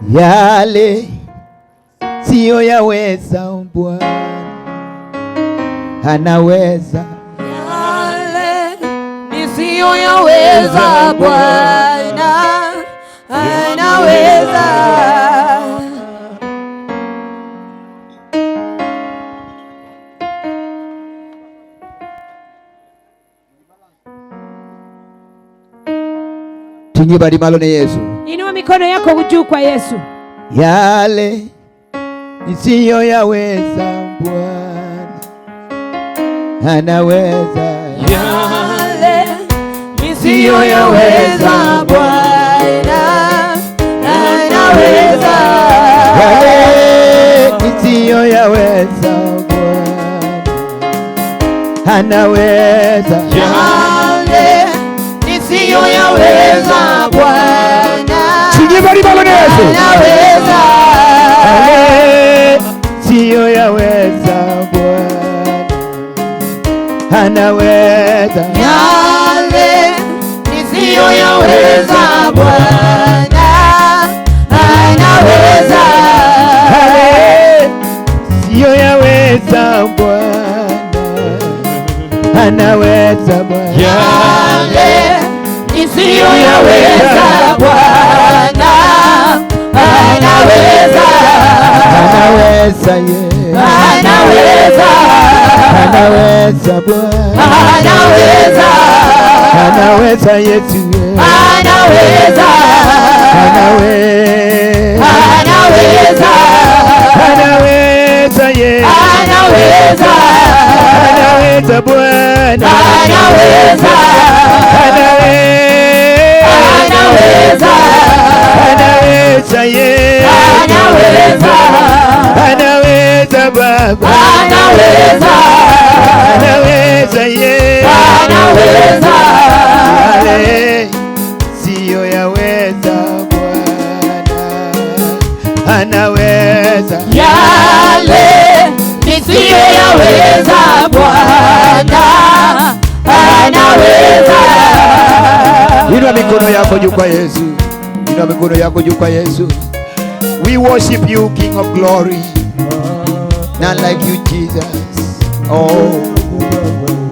Yale siyo yaweza Bwana anaweza. Yale nisiyoyaweza Bwana anaweza. Tingi badi malo ne Yesu. Inua mikono yako juu kwa Yesu. Yale nisiyoyaweza Bwana anaweza. Yale nisiyoyaweza Bwana anaweza. Yale nisiyoyaweza Bwana anaweza. Yale nisiyoyaweza Bwana Tingi badi malo ne Yesu. anaweza. Yale nisiyoyaweza Bwana anaweza. Yale nisiyoyaweza Bwana anaweza. Yale nisiyoyaweza Bwana anaweza. Bwana Yale nisiyoyaweza Bwana anaweza. Anaweza yeye. Anaweza. Anaweza Bwana. Anaweza. Anaweza Yesu yeye. Anaweza. Anaweza. Anaweza. Anaweza yeye. Anaweza. Anaweza Bwana. Anaweza. Anaweza. Anaweza. Anaweza yeye. Anaweza. Anaweza Baba. Anaweza. Anaweza yeye. Anaweza. Yale siyoyaweza Bwana anaweza. Yale nisiyoyaweza Bwana anaweza. Inua mikono yako juu kwa Yesu. Inua mikono yako juu kwa Yesu. We worship you, King of Glory. None like you, Jesus. Oh.